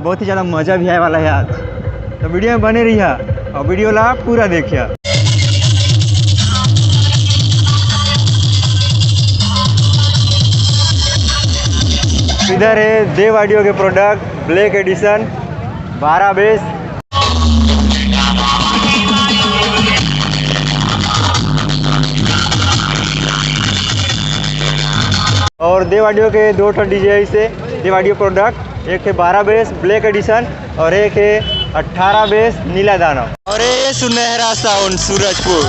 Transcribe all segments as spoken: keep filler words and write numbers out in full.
बहुत ही ज़्यादा मज़ा भी आए वाला है आज। तो वीडियो में बने रहिया और वीडियो ला पूरा देखिया। इधर है देव ऑडियो के प्रोडक्ट ब्लैक एडिशन बारह बेस। और देव ऑडियो के दो ठो डीजे ऐसे, देव ऑडियो प्रोडक्ट, एक है बारह बेस ब्लैक एडिशन और एक है अठारह बेस नीला दानव। और ये सुनहरा साउंड सूरजपुर।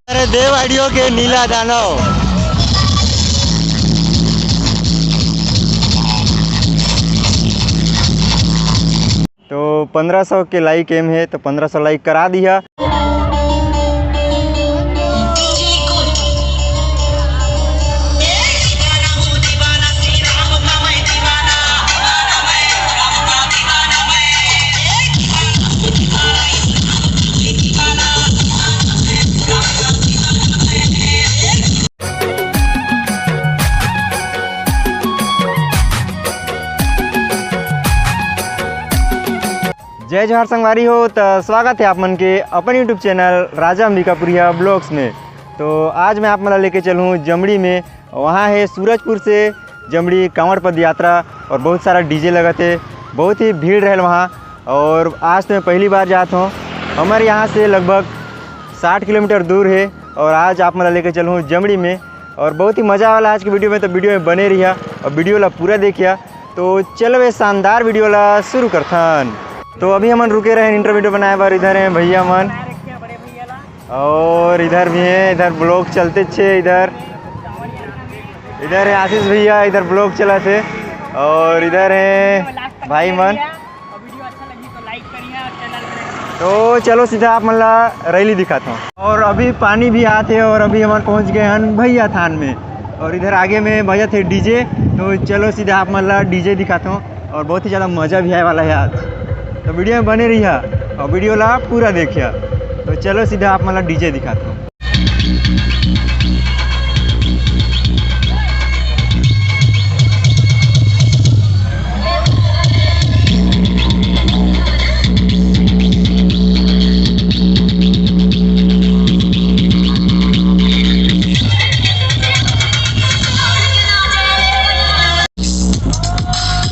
अरे देव ऑडियो के नीला दानव। तो पंद्रह सौ के लाइक एम है, तो पंद्रह सौ लाइक करा दिया। जय जोहार संगवारी हो, त स्वागत है आप मन के अपन YouTube चैनल राजा अंबिकापुरिया ब्लॉग्स में। तो आज मैं आप मन ला लेके चलूँ जमड़ी में, वहाँ है सूरजपुर से जमड़ी कांवड़ पद यात्रा और बहुत सारा डीजे लगत है, बहुत ही भीड़ रहल वहाँ। और आज तो मैं पहली बार जात हूँ, हमारे यहाँ से लगभग साठ किलोमीटर दूर है। और आज आप मन ला लेके चलूँ जमड़ी में और बहुत ही मज़ा वाला आज के वीडियो में, तो वीडियो में बने रहिया और वीडियो ला पूरा देखिया। तो चलो ये शानदार वीडियो ला शुरू करथन। तो अभी हमन रुके रहे इंटरव्यू बनाए बर, इधर हैं भैया मन और इधर भी हैं, इधर ब्लॉग चलते छे, इधर इधर है आशीष भैया, इधर ब्लॉग चलत है और इधर है भाई मन। तो चलो सीधा आप मन ला रैली दिखाता हूँ। और अभी पानी भी आते और अभी हमन पहुँच गए हैं भैया थान में और इधर आगे में बजत है डीजे। तो चलो सीधा आप मन ला डीजे दिखाता हूँ और बहुत ही ज़्यादा मज़ा भी आए वाला है आज। तो वीडियो में बने रहिया और वीडियो ला पूरा देखिया। तो चलो सीधा आप मन ला डीजे दिखाता हूँ।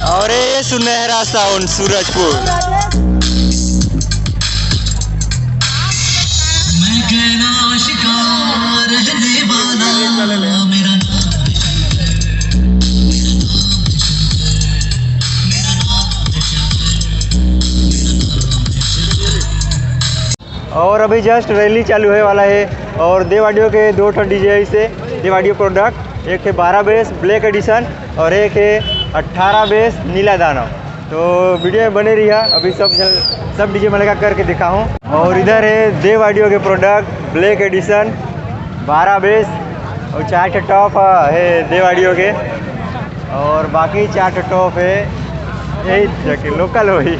और ये सुनहरा साउंड सूरजपुर। और अभी जस्ट रैली चालू होए वाला है और देव ऑडियो के दो ठो डीजे ऐसे, देव ऑडियो प्रोडक्ट, एक है बारह बेस ब्लैक एडिशन और एक है अठारह बेस नीला दानव। तो वीडियो में बने रहिया, अभी सब जन, सब डीजे मन ला करके दिखाहूँ। और इधर है देव ऑडियो के प्रोडक्ट ब्लैक एडिशन बारह बेस और चार ठो टॉप है देव ऑडियो के और बाकी चार ठो टॉप है यही जाके लोकल वही।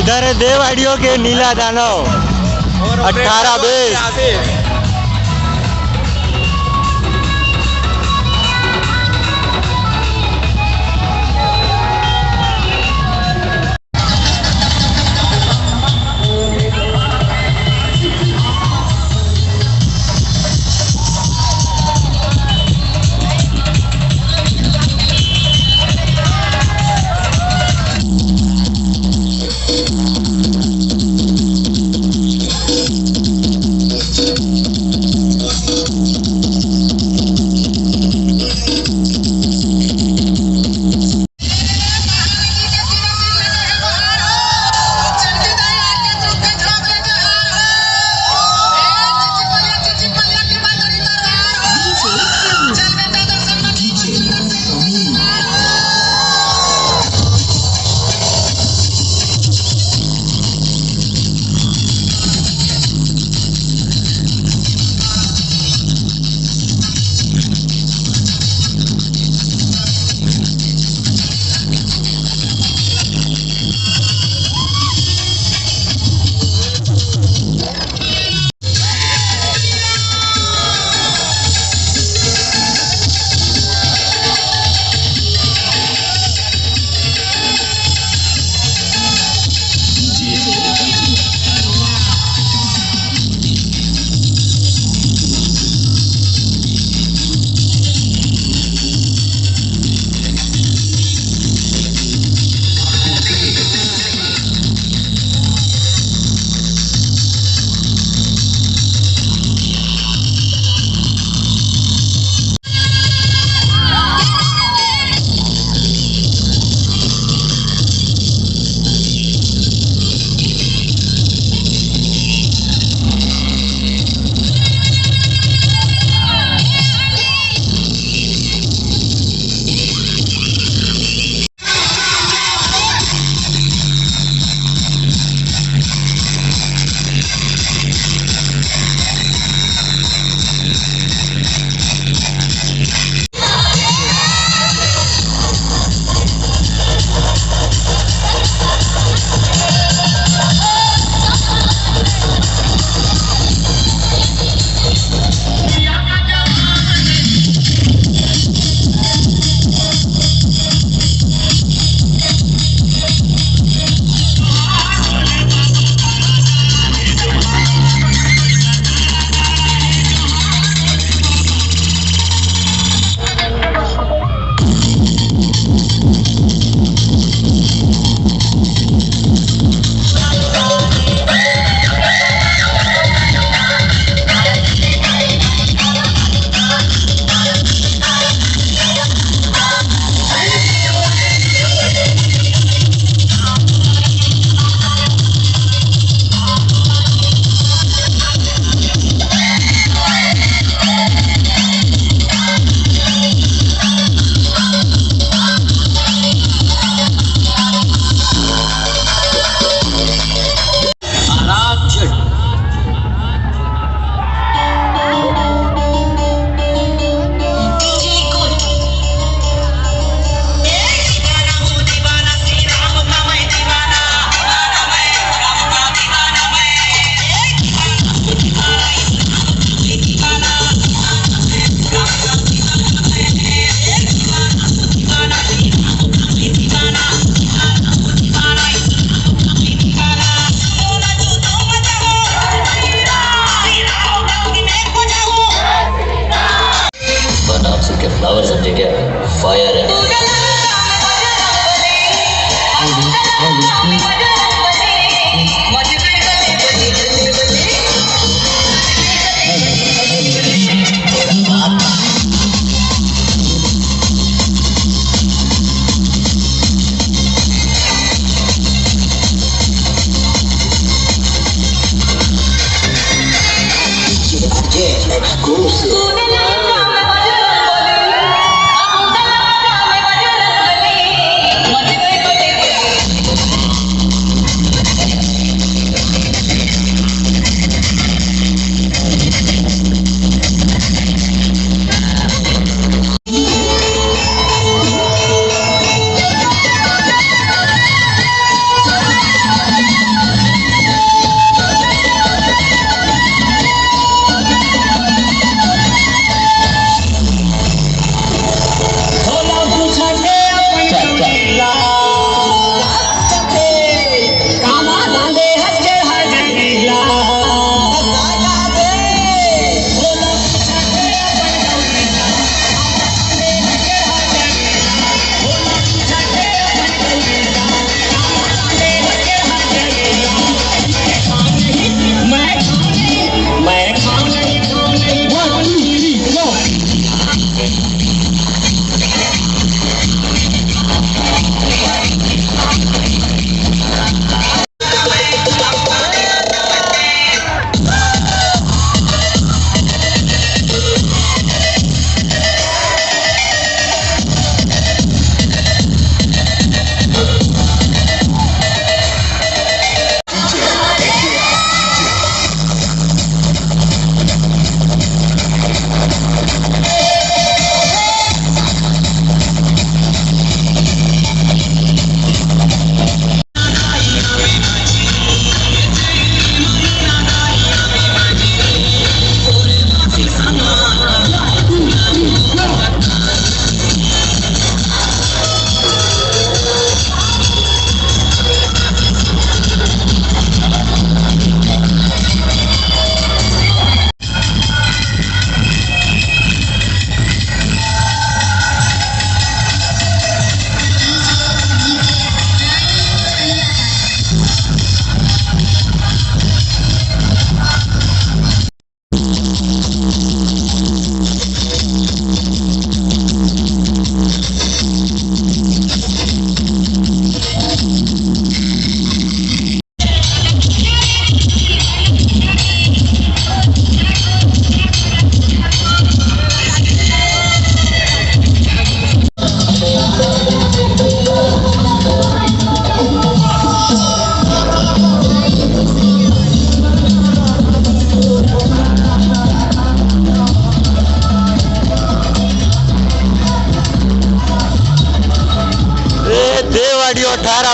इधर है देव ऑडियो के नीला दानव अठारह बेस।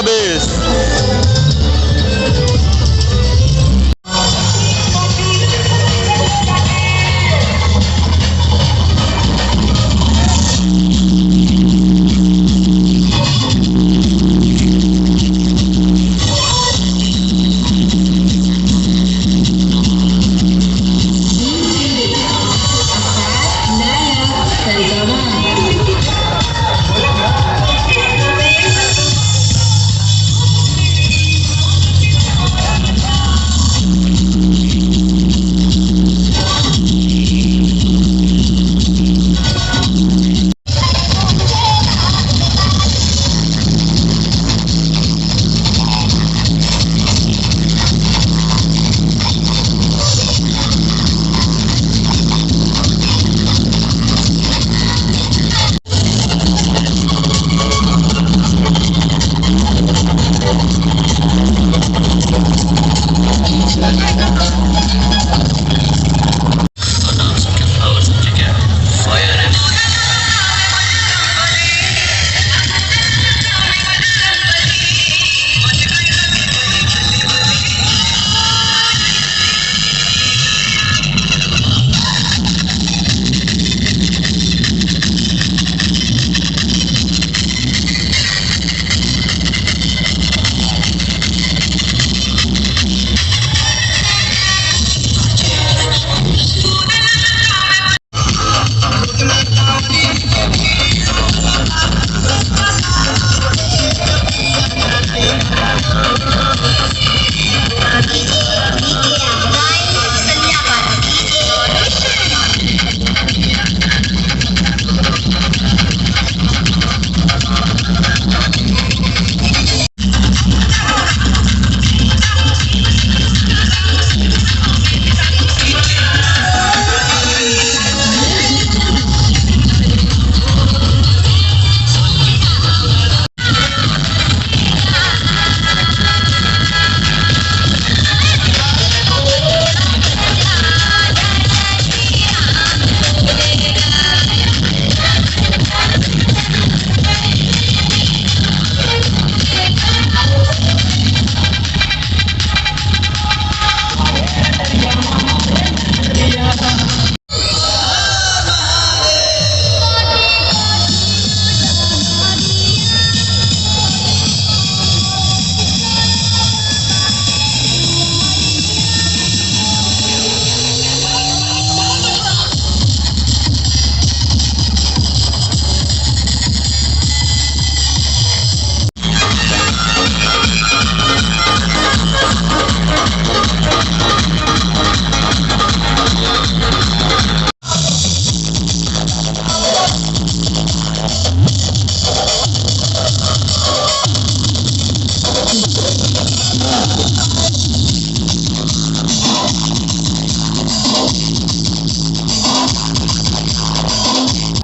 प्रवेश।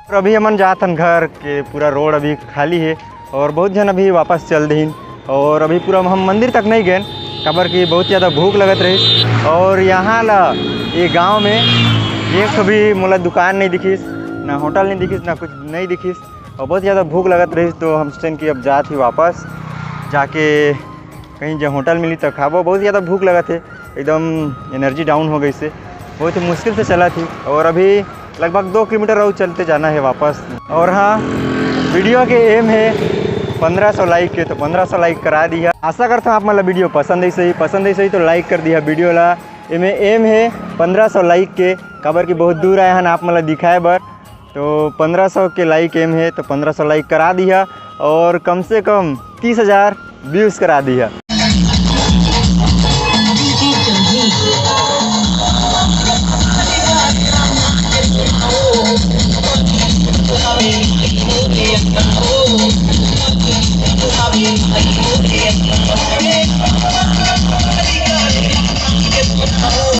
और अभी हमन जात हन घर के, पूरा रोड अभी खाली हे और बहुत झन अभी वापस चल देहिन। और अभी पूरा हम मंदिर तक नहीं गए, काबर कि बहुत ज़्यादा भूख लगत रहिस। और यहाँ ला, ये गांव में एक ठो भी मोला दुकान नहीं दिखिस, ना होटल नहीं दिखिस, ना कुछ नहीं दिखिस। और बहुत ज़्यादा भूख लगत रहिस, तो हम सोचेन कि अब जात ही वापस, जाके कहीं जो होटल मिली तो खाबो। बहुत ज़्यादा भूख लगत हे, एकदम एनर्जी डाउन हो गई से, बहुत ही मुश्किल से चला थी। और अभी लगभग दो किलोमीटर और चलते जाना है वापस। और हाँ, वीडियो के एम है पंद्रह सौ लाइक के, तो पंद्रह सौ लाइक करा दिया। आशा करता हूँ आप मन ला वीडियो पसंद आई सही, पसंद आई सही तो लाइक कर दिया वीडियो ला। एमे एम है पंद्रह सौ लाइक के, काबर कि बहुत दूर आए हन आप मन ला दिखाए बर। तो पंद्रह सौ के लाइक एम है, तो पंद्रह सौ लाइक करा दिया और कम से कम तीस हजार व्यूज करा दिया।